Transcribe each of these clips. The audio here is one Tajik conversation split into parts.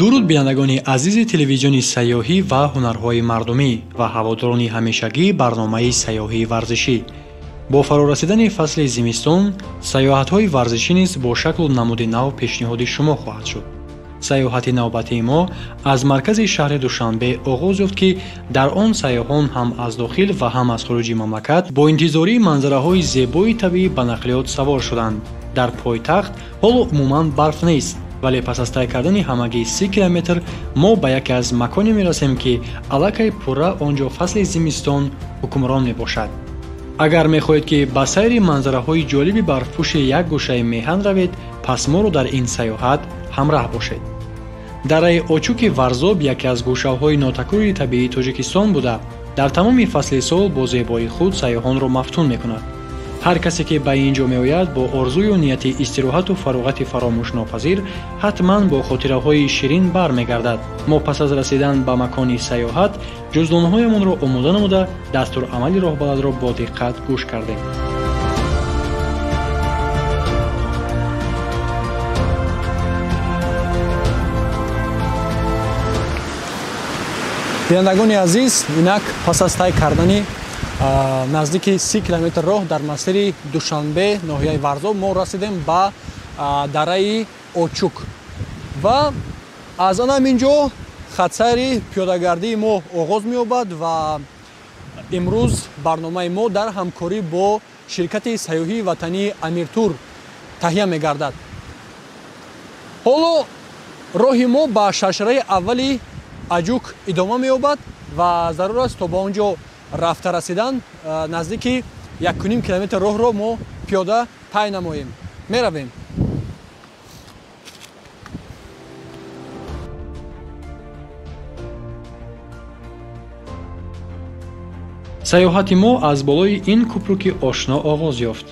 Дуруд бинандагони азизи телевизиони сайёҳӣ ва ҳунарҳои мардумӣ ва ҳаводорони ҳамешагии барномаи сайёҳии варзишӣ. Бо фарорасидани фасли зимистон сайёҳатҳои варзишӣ низ бо шаклу намуди нав пешниҳоди шумо хоҳад шуд. Сайёҳати навбатии мо аз маркази шаҳри Душанбе оғоз ёфт, ки дар он сайёҳон ҳам аз дохил ва ҳам аз хориҷи мамлакат бо интизории манзараҳои зебои табиӣ ба нақлиёт савор шуданд. Дар пойтахт ҳоло умуман барф нест, вале пас аз тай кардани ҳамагӣ 30 километр мо ба яке аз маконе мерасем, ки аллакай пурра он ҷо фасли зимистон ҳукмрон мебошад. Агар мехоҳед, ки ба сайри манзараҳои ҷолиби барфпӯши як гӯшаи меҳан равед, пас моро дар ин сайёҳат ҳамраҳ бошед. Дараи Очуки Варзоб яке аз гӯшаҳои нотакрори табиии Тоҷикистон буда, дар тамоми фасли сол бо зебоии худ сайёҳонро мафтун мекунад. Ҳар касе ки ба ин ҷо меояд бо орзую нияти истироҳату фароғати фаромӯшнопазир ҳатман бо хотираҳои ширин бармегардад. Мо пас аз расидан ба макони сайёҳат ҷуздонҳоямонро омода намуда дастурамали роҳбаладро бо диққат гӯш кардем. Бинандагони азиз, инак пас аз тай кардани наздики 30 километр роҳ дар масири Душанбе ноҳияи Варзоб мо расидем ба дараи Очук ва аз он ҳам ин ҷо хатсайри пиёдагардии мо оғоз меёбад ва имрӯз барномаи мо дар ҳамкорӣ бо ширкати сайёҳии ватании Амиртур таҳия мегардад. Ҳоло роҳи мо ба шаршараи аввали Аҷук идома меёбад ва зарур аст то ба он ҷо рафта расидан наздики 1,5 километр роҳро мо пиёда тай намоем. Меравем. Сайёҳати мо аз болои ин купруки ошно оғоз ёфт.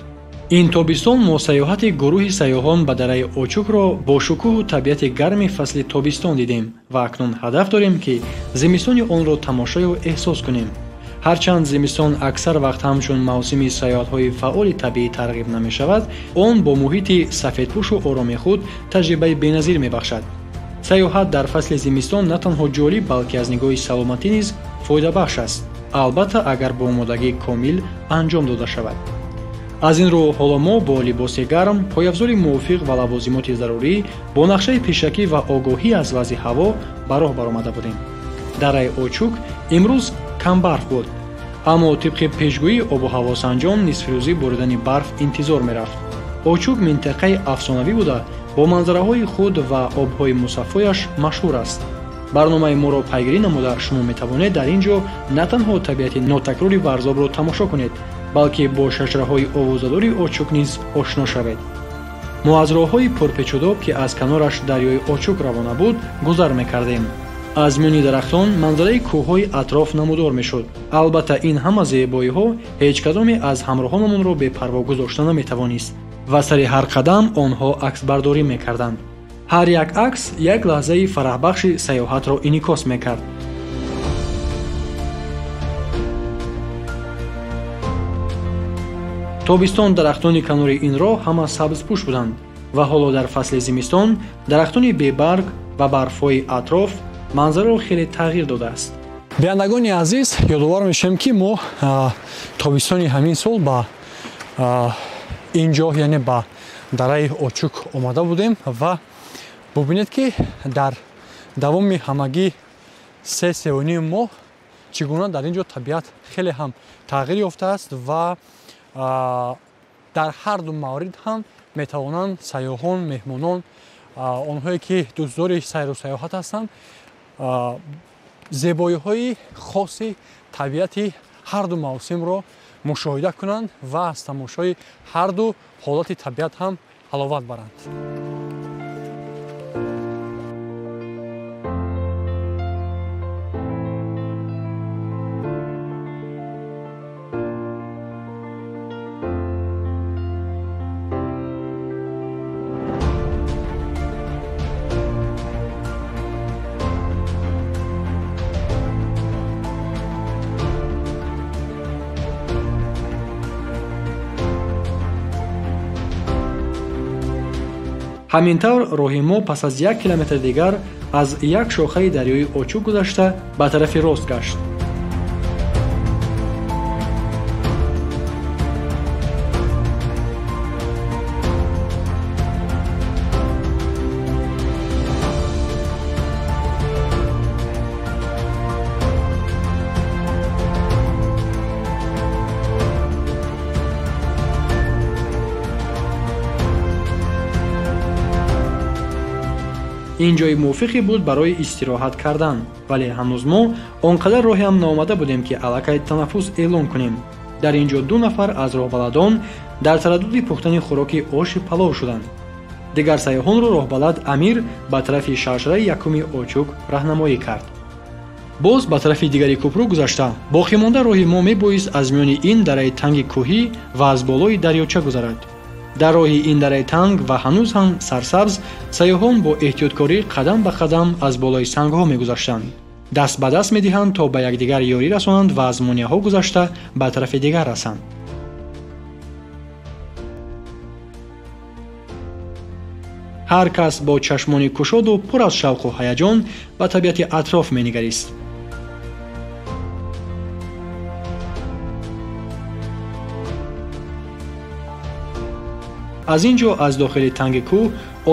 Ин тобистон мо сайёҳати гурӯҳи сайёҳон ба дараи Очукро бо шукӯҳу табиати гарми фасли тобистон дидем ва акнун ҳадаф дорем, ки зимистони онро тамошою эҳсос кунем. Ҳарчанд зимистон аксар вақт ҳамчун мавсими сайёҳатҳои фаъоли табиӣ тарғиб намешавад, он бо муҳити сафедпӯшу ороми худ таҷрибаи беназир мебахшад. Сайёҳат дар фасли зимистон на танҳо ҷолиб, балки аз нигоҳи саломатӣ низ фоидабахш аст, албатта агар бо омодагии комил анҷом дода шавад. Аз ин рӯ ҳоло мо бо либоси гарм, пойафзоли мувофиқ ва лавозимоти зарурӣ, бо нақшаи пешакӣ ва огоҳӣ аз вазъи ҳаво ба роҳ баромада будем. Дараи Очук имрӯз камбарф буд, аммо тибқи пешгӯии обу ҳавосанҷон нисфирӯзӣ боридани барф интизор мерафт. Очук минтақаи афсонавӣ буда, бо манзараҳои худ ва обҳои мусаффояш машҳур аст. Барномаи моро пайгирӣ намуда шумо метавонед дар ин ҷо на танҳо табиати нотакрори Варзобро тамошо кунед, балки бо шаҷараҳои овозадори Очук низ ошно шавед. Мо аз роҳҳои пурпечудоб, ки аз канораш дарёи Очук равона буд, гузар мекардем. Аз миёни дарахтон манзараи кӯҳҳои атроф намудор мешуд. Албатта ин ҳама зебоиҳо ҳеҷ кадоме аз ҳамроҳонамонро бепарво гузошта наметавонист ва сари ҳар қадам онҳо аксбардорӣ мекарданд. Ҳар як акс як лаҳзаи фараҳбахши сайёҳатро инъикос мекард. Тобистон дарахтони канори ин роҳ ҳама сабзпӯш буданд ва ҳоло дар фасли зимистон дарахтони бебарг ва барфҳои атроф манзараро хеле тағйир додааст. Бинандагони азиз, ёдовар мешавем, ки мо тобистони ҳамин сол ба ин ҷо, яъне ба дараи Очук омада будем ва бубинед, ки дар давоми ҳамагӣ 3-3,5 моҳ чӣ гуна дар ин ҷо табиат хеле ҳам тағйир ёфтааст ва дар ҳар ду маврид ҳам метавонанд сайёҳон, меҳмонон, онҳое ки дӯстдори сайру сайёҳат ҳастанд, зебоиҳои хоси табиати ҳар ду мавсимро мушоҳида кунанд ва аз тамошои ҳар ду ҳолати табиат ҳам ҳаловат баранд. Ҳамин тавр роҳи мо пас аз 1 километр дигар аз як шохаи дарёи Очук гузашта ба тарафи рост гашт. Ин ҷои мувофиқе буд барои истироҳат кардан, вале ҳанӯз мо он қадар роҳе ҳам наомада будем, ки аллакай танаффус эълон кунем. Дар ин ҷо ду нафар аз роҳбаладон дар тараддуди пухтани хӯроки оши палов шуданд. Дигар сайёҳонро роҳбалад Амир ба тарафи шаршараи якуми Очук раҳнамоӣ кард. Боз ба тарафи дигари кӯпру гузашта, боқимонда роҳи мо мебоист аз миёни ин дараи танги кӯҳӣ ва аз болои дарёча гузарад. Дар роҳи ин дараи танг ва ҳанӯз ҳам сарсабз сайёҳон бо эҳтиёткорӣ қадам ба қадам аз болои сангҳо мегузаштанд. Даст ба даст медиҳанд то ба якдигар ёрӣ расонанд ва аз монеаҳо гузашта ба тарафи дигар расанд. Ҳар кас бо чашмони кушоду пур аз шавқу ҳаяҷон ба табиати атроф менигарист. Аз ин ҷо аз дохили танги кӯҳ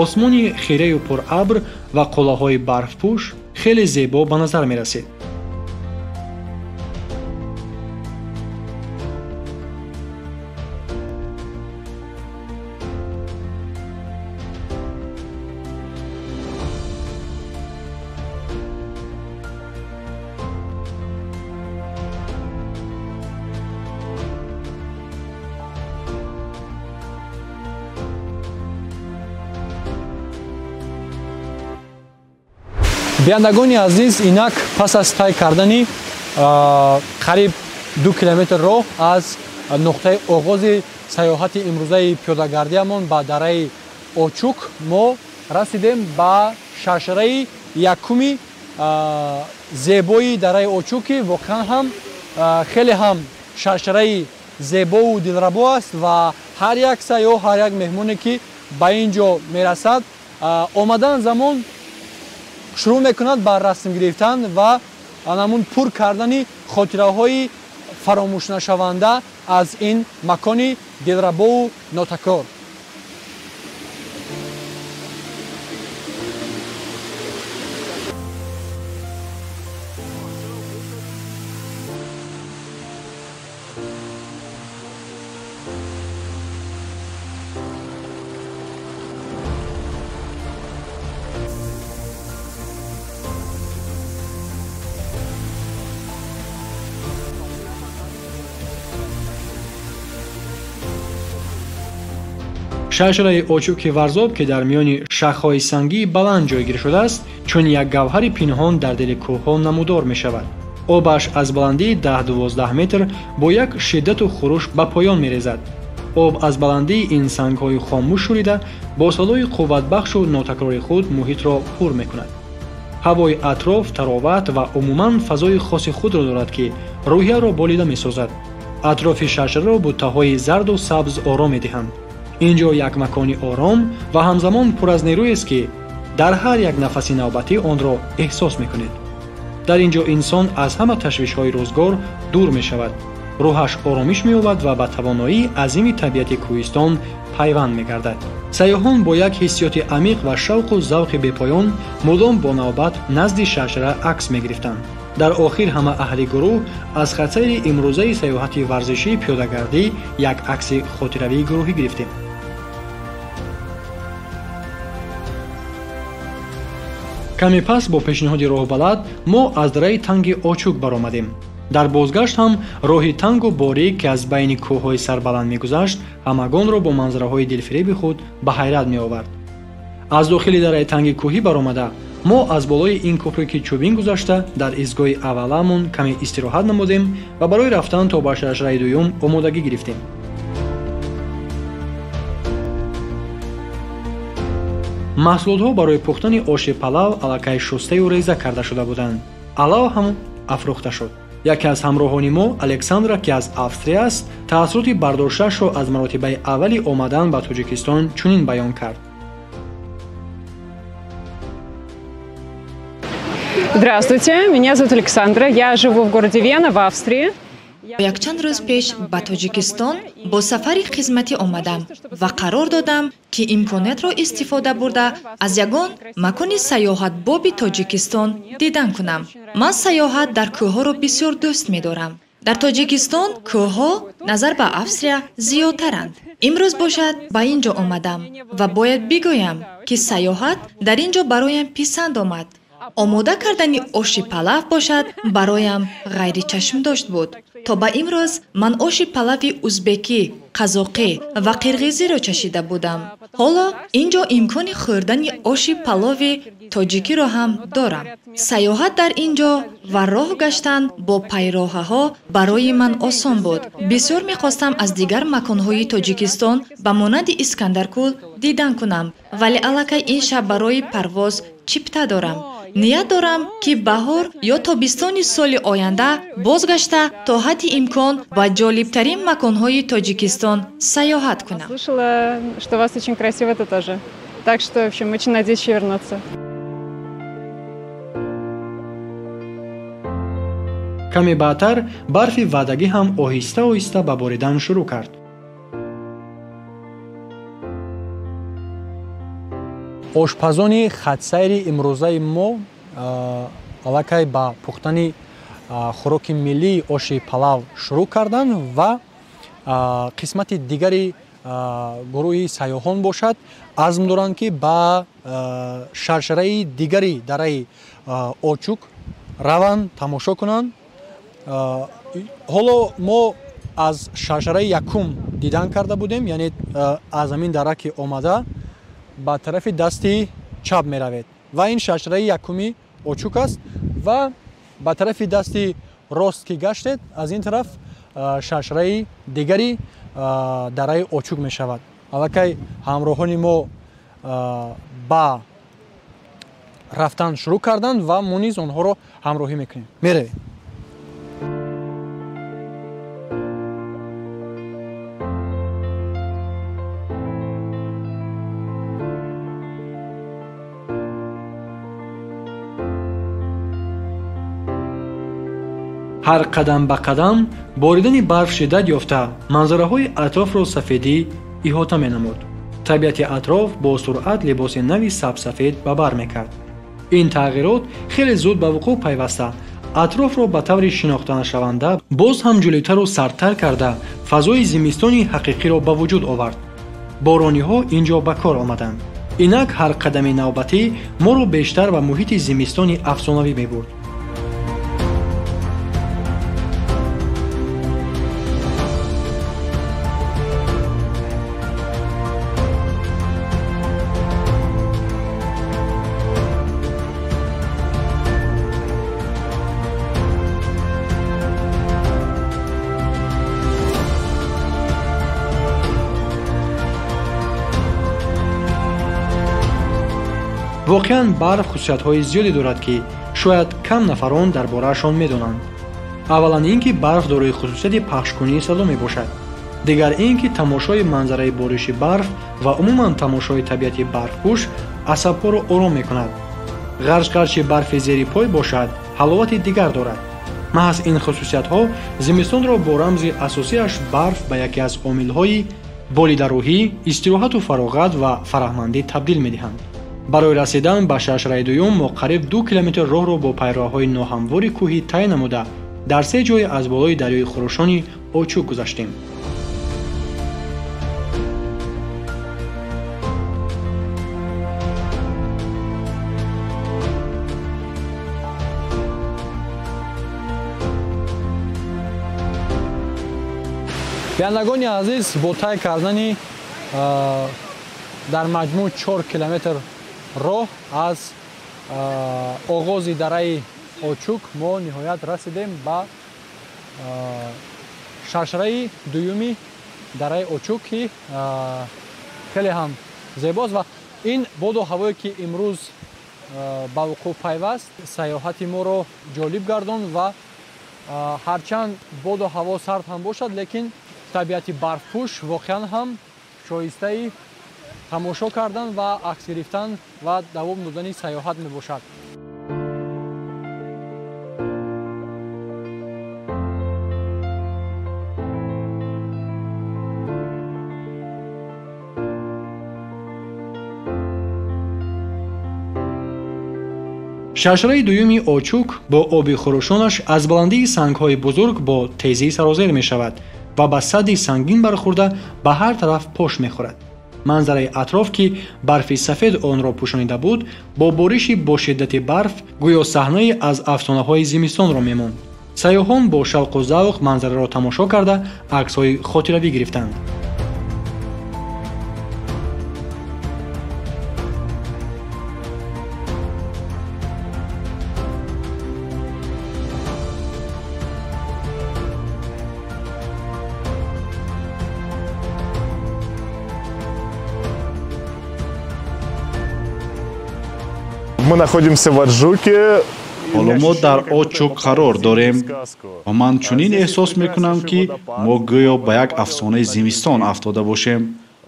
осмони хирею пурабр ва қуллаҳои барфпӯш хеле зебо ба назар мерасид. Бинандагони азиз, инак пас аз тай кардани қариб 2 километр роҳ аз нуқтаи оғози сайёҳати имрӯзаи пиёдагардиамон ба дараи Очук мо расидем ба шаршараи якуми зебои дараи Очук, ки воқеан ҳам хеле ҳам шаршараи зебову дилрабо аст ва ҳар як сайёҳ, ҳар як меҳмоне ки ба ин ҷо мерасад, омадан замон шурӯъ мекунад ба расм гирифтан ва анамун пур кардани хотираҳои фаромӯшнашаванда аз ин макони дилрабову нотакрор. Шаршараи Очуки Варзоб, ки дар миёни шахҳои сангии баланд ҷойгир шудааст, чун як гавҳари пинҳон дар дили кӯҳҳо намудор мешавад. Обаш аз баландии 10-12 метр бо як шиддату хуруш ба поён мерезад. Об аз баландии ин сангҳои хомӯш шурида бо садои қувватбахшу нотакрори худ муҳитро пур мекунад. Ҳавои атроф тароват ва умуман фазои хоси худро дорад, ки рӯҳияро болида месозад. Атрофи шаршараро буттаҳои зарду сабз ором медиҳанд. Ин ҷо як макони ором ва ҳамзамон пур аз нерӯест, ки дар ҳар як нафаси навбатӣ онро эҳсос мекунед. Дар ин ҷо инсон аз ҳама ташвишҳои рӯзгор дур мешавад, рӯҳаш оромиш меёбад ва ба тавоноии азими табиати кӯҳистон пайванд мегардад. Сайёҳон бо як ҳиссиёти амиқ ва шавқу завқи бепоён мудом бо навбат назди шаршара акс мегирифтанд. Дар охир ҳама аҳли гурӯҳ аз хатсайри имрӯзаи сайёҳати варзишии пиёдагардӣ як акси хотиравии гурӯҳӣ гирифтем. Каме пас бо пешниҳоди роҳбалад мо аз дараи танги Очук баромадем. Дар бозгашт ҳам роҳи тангу борик, ки аз байни кӯҳҳои сарбаланд мегузашт, ҳамагонро бо манзараҳои дилфиреби худ ба ҳайрат меовард. Аз дохили дараи танги кӯҳӣ баромада, мо аз болои ин кӯпруки чӯбин гузашта дар истгоҳи авваламон каме истироҳат намудем ва барои рафтан то ба шаршараи дуюм омодагӣ гирифтем. Маҳсулотҳо барои пухтани оши палав аллакай шустаю реза карда шуда буданд. Алав ҳам афрӯхта шуд. Яке аз ҳамроҳони мо, Александра, ки аз Австрия аст, таассуроти бардоштаашро аз маротибаи аввали омадан ба Тоҷикистон чунин баён кард. Здравствуйте, меня зовут Александра, я живу в городе Вена, в Австрии. Якчанд рӯз пеш ба Тоҷикистон бо сафари хизматӣ омадам ва қарор додам, ки имкониятро истифода бурда аз ягон макони сайёҳатбоби Тоҷикистон дидан кунам. Ман сайёҳат дар кӯҳҳоро бисёр дӯст медорам. Дар Тоҷикистон кӯҳҳо назар ба Австрия зиёдтаранд. Имрӯз бошад ба ин ҷо омадам ва бояд бигӯям, ки сайёҳат дар ин ҷо бароям писанд омад. Омода кардани оши палав бошад бароям ғайричашмдошт буд. То ба имрӯз ман оши палави узбекӣ, қазоқӣ ва қирғизиро чашида будам. Ҳоло ин ҷо имкони хӯрдани оши палови тоҷикиро ҳам дорам. Сайёҳат дар ин ҷо ва роҳ гаштан бо пайроҳаҳо барои ман осон буд. Бисёр мехостам аз дигар маконҳои Тоҷикистон ба монанди Искандаркӯл дидан кунам, вале аллакай ин шаб барои парвоз чипта дорам. Ният дорам, ки баҳор ё тобистони соли оянда бозгашта то ҳадди имкон ба ҷолибтарин маконҳои Тоҷикистон сайёҳат кунам. Слышала, что у вас очень красиво это тоже. Так что, в общем, очень надеюсь еще вернуться. Каме баъдтар барфи ваъдагӣ ҳам оҳиста оҳиста ба боридан шурӯъ кард. Ошпазони хатсайри имрӯзаи мо аллакай ба пухтани хӯроки миллии оши палав шурӯъ карданд ва қисмати дигари гурӯҳи сайёҳон бошад азм доранд, ки ба шаршараи дигари дараи Очук раванд, тамошо кунанд. Ҳоло мо аз шаршараи якум дидан карда будем, яъне аз ҳамин дара ки омада ба тарафи дасти чап меравед ва ин шаршараи якуми Очук аст ва ба тарафи дасти рост ки гаштед, аз ин тараф шаршараи дигари дараи Очук мешавад. Аллакай ҳамроҳони мо ба рафтан шурӯъ карданд ва мо низ онҳоро ҳамроҳӣ мекунем. Меравем. Ҳар қадам ба қадам боридани барф шиддат ёфта, манзараҳои атрофро сафедӣ иҳота менамуд. Табиати атроф бо суръат либоси нави сабсафед ба бар мекард. Ин тағйирот хеле зуд ба вуқӯъ пайваста, атрофро ба таври шинохтанашаванда боз ҳам ҷолибтару сардтар карда, фазои зимистони ҳақиқиро ба вуҷуд овард. Борониҳо ин ҷо ба кор омаданд. Инак ҳар қадами навбатӣ моро бештар ба муҳити зимистони афсонавӣ мебурд. Воқеан барф хусусиятҳои зиёде дорад, ки шояд кам нафарон дар бораашон медонанд. Аввалан ин ки барф дорои хусусияти пахшкунии садо мебошад. Дигар ин ки тамошои манзараи бориши барф ва умуман тамошои табиати барфпӯш асабҳоро ором мекунад. Ғарч-ғарчи барфи зери пой бошад, ҳаловати дигар дорад. Маҳз ин хусусиятҳо зимистонро бо рамзи асосиаш барф ба яке аз омилҳои болидарӯҳӣ, истироҳату фароғат ва фараҳмандӣ табдил медиҳанд. Барои расидан ба шаршараи дуюм мо қариб 2 километр роҳро бо пайроҳаҳои ноҳамвори кӯҳӣ тай намуда, дар се ҷой аз болои дарёи хурӯшони Очук гузаштем. Бинандагони азиз, бо тай кардани дар маҷмӯъ 4 километр роҳ аз оғози дараи Очук мо ниҳоят расидем ба шаршараи дуюми дараи Очук, ки хеле ҳам зебост ва ин боду ҳавое ки имрӯз ба вуқӯъ пайваст, сайёҳати моро ҷолиб гардонд ва ҳарчанд боду ҳаво сард ҳам бошад, лекин табиати барфпӯш воқеан ҳам шоистаи тамошо кардан ва акс гирифтан ва давом додани сайёҳат мебошад. Шаршараи дуюми Очук бо оби хурӯшонаш аз баландии сангҳои бузург бо тезӣ сарозер мешавад ва ба садди сангин бархӯрда ба ҳар тараф пош мехӯрад. Манзараи атроф, ки барфи сафед онро пӯшонида буд, бо бориши бо шиддати барф гӯё саҳнае аз афсонаҳои зимистонро мемонд. Сайёҳон бо шавқу завқ манзараро тамошо карда, аксҳои хотиравӣ гирифтанд. Мы находимся в Аджуке. Ҳоло мо дар Очук қарор дорем ва ман чунин эҳсос мекунам, ки мо гӯё ба як афсонаи зимистон афтода бошем.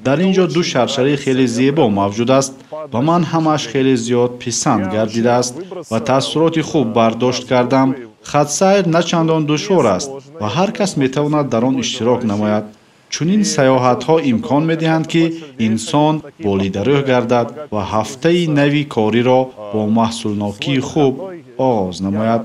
Дар ин ҷо ду шаршараи хеле зебо мавҷуд аст ва ман ҳамааш хеле зиёд писанд гардидааст ва таассуроти хуб бардошт кардам. Хатсайр на чандон душвор аст ва ҳар кас метавонад дар он иштирок намояд. Чунин сайёҳатҳо имкон медиҳанд, ки инсон болидарӯҳ гардад ва ҳафтаи нави кориро бо маҳсулнокии хуб оғоз намояд.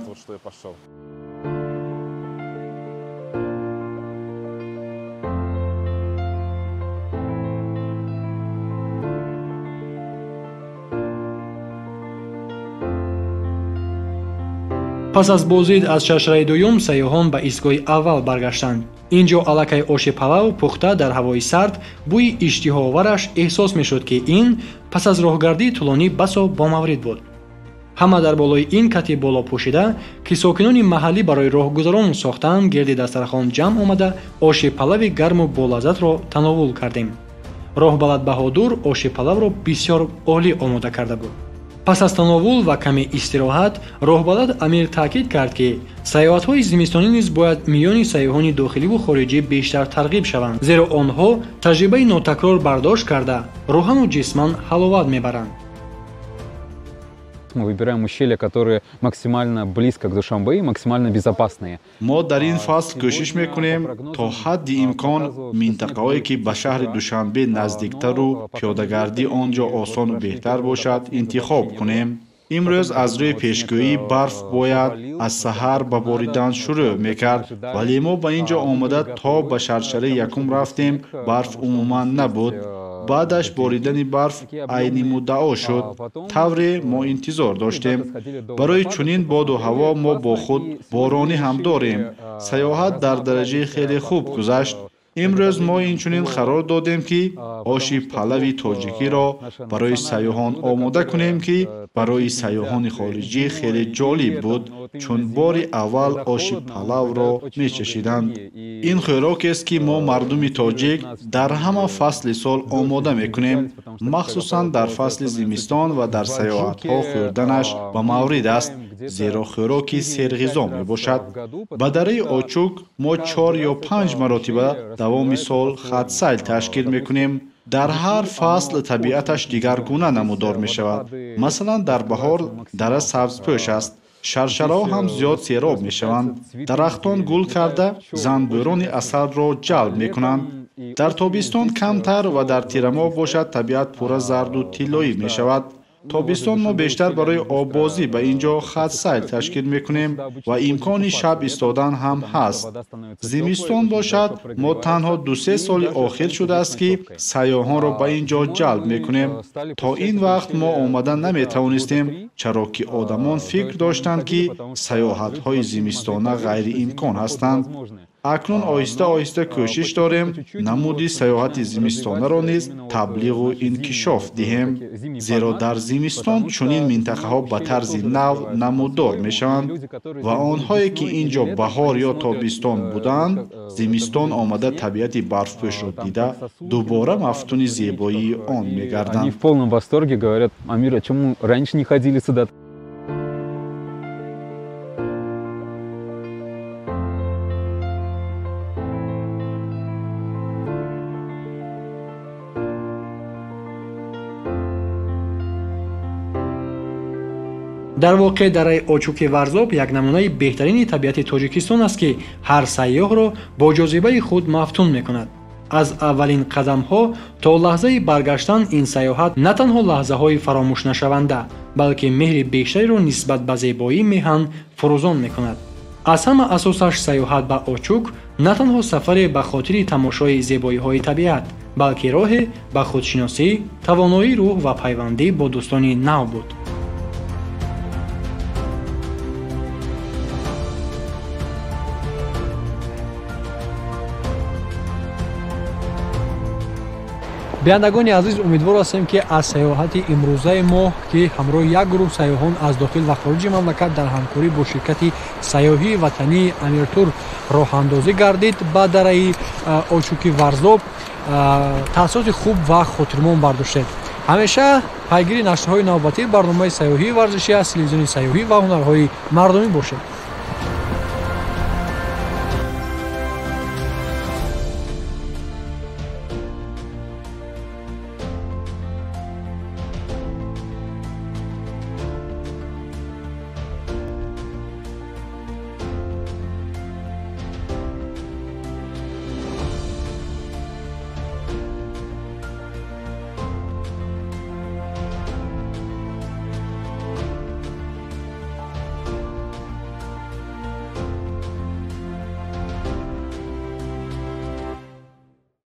Пас аз боздид аз шаршараи дуюм, сайёҳон ба истгоҳи аввал баргаштанд. Ин ҷо аллакай оши палав пухта дар ҳавои сард бӯи иштиҳоовараш эҳсос мешуд, ки ин пас аз роҳгардии тӯлонӣ басо бомаврид буд. Ҳама дар болои ин кати боло пӯшида, ки сокинони маҳаллӣ барои роҳгузарон сохтаанд, гирди дастархон ҷамъ омада оши палави гарму болаззатро тановул кардем. Роҳбалад Баҳодур оши палавро бисёр олӣ омода карда буд. Пас аз тановул ва каме истироҳат, роҳбалад Амир таъкид кард, ки сайёҳатҳои зимистонӣ низ бояд миёни сайёҳони дохиливу хориҷӣ бештар тарғиб шаванд, зеро онҳо таҷрибаи нотакрор бардошт карда, рӯҳану ҷисман ҳаловат мебаранд. Мы выбираем ущелья, которые максимально близко к Душанбе и максимально безопасные. Мо дар ин фасл кӯшиш мекунем то ҳадди имкон минтақаҳое, ки ба шаҳри Душанбе наздиктару пиёдагардӣ он ҷо осону беҳтар бошад, интихоб кунем. Имрӯз аз рӯи пешгӯӣ барф бояд аз саҳар ба боридан шурӯъ мекард, вале мо ба ин ҷо омада то ба шаршараи якум рафтем, барф умуман набуд. Баъдаш боридани барф айни муддао шуд, тавре мо интизор доштем. Барои чунин боду ҳаво мо бо худ боронӣ ҳам дорем. Сайёҳат дар дараҷаи хеле хуб гузашт. Имрӯз мо инчунин қарор додем, ки оши палави тоҷикиро барои сайёҳон омода кунем, ки барои сайёҳони хориҷӣ хеле ҷолиб буд, чун бори аввал оши палавро мечашиданд. Ин хӯрокест, ки мо мардуми тоҷик дар ҳама фасли сол омода мекунем, махсусан дар фасли зимистон ва дар сайёҳатҳо хӯрданаш ба маврид аст, зеро хӯроки серғизо мебошад. Ба дараи Очук мо 4 ё 5 маротиба давоми сол хатсайл ташкил мекунем. Дар ҳар фасл табиаташ дигаргуна намудор мешавад. Масалан, дар баҳор дара сабзпӯш аст, шаршараҳо ҳам зиёд сероб мешаванд, дарахтон гул карда занбӯрони асалро ҷалб мекунанд. Дар тобистон камтар ва дар тирамоҳ бошад табиат пурра зарду тиллоӣ мешавад. Тобистон мо бештар барои оббозӣ ба ин ҷо хатсайл ташкил мекунем ва имкони шаб истодан ҳам ҳаст. Зимистон бошад, мо танҳо 2-3 соли охир шудааст, ки сайёҳонро ба ин ҷо ҷалб мекунем. То ин вақт мо омада наметавонистем, чаро ки одамон фикр доштанд, ки сайёҳатҳои зимистона ғайриимкон ҳастанд. Акнун оҳиста-оҳиста кӯшиш дорем намуди сайёҳати зимистонаро низ таблиғу инкишоф диҳем, зеро дар зимистон чунин минтақаҳо ба тарзи нав намудор мешаванд ва онҳое, ки ин ҷо баҳор ё тобистон буданд, зимистон омада табиати барфпӯшро дида дубора мафтуни зебоии он мегарданд. Они в полном восторге говорят: Амир, а чему раньше не ходили сюда? Дар воқеъ дараи Очуки Варзоб як намунаи беҳтарини табиати Тоҷикистон аст, ки ҳар сайёҳро бо ҷозибаи худ мафтун мекунад. Аз аввалин қадамҳо то лаҳзаи баргаштан ин сайёҳат на танҳо лаҳзаҳои фаромӯшнашаванда, балки меҳри бештареро нисбат ба зебоии меҳан фурӯзон мекунад. Аз ҳама асосаш сайёҳат ба Очук на танҳо сафаре ба хотири тамошои зебоиҳои табиат, балки роҳе ба худшиносӣ, тавоноии рӯҳ ва пайвандӣ бо дӯстони нав буд. Бинандагони азиз, умедвор ҳастем, ки аз сайёҳати имрӯзаи мо, ки ҳамроҳи як гурӯҳ сайёҳон аз дохил ва хориҷи мамлакат дар ҳамкорӣ бо ширкати сайёҳии ватании Амиртур роҳандозӣ гардид ба дараи Очуки Варзоб, таассуроти хуб ва хотирмон бардоштед. Ҳамеша пайгири нашрҳои навбатии барномаи сайёҳии варзишӣ аз телевизиони сайёҳӣ ва ҳунарҳои мардумӣ бошед.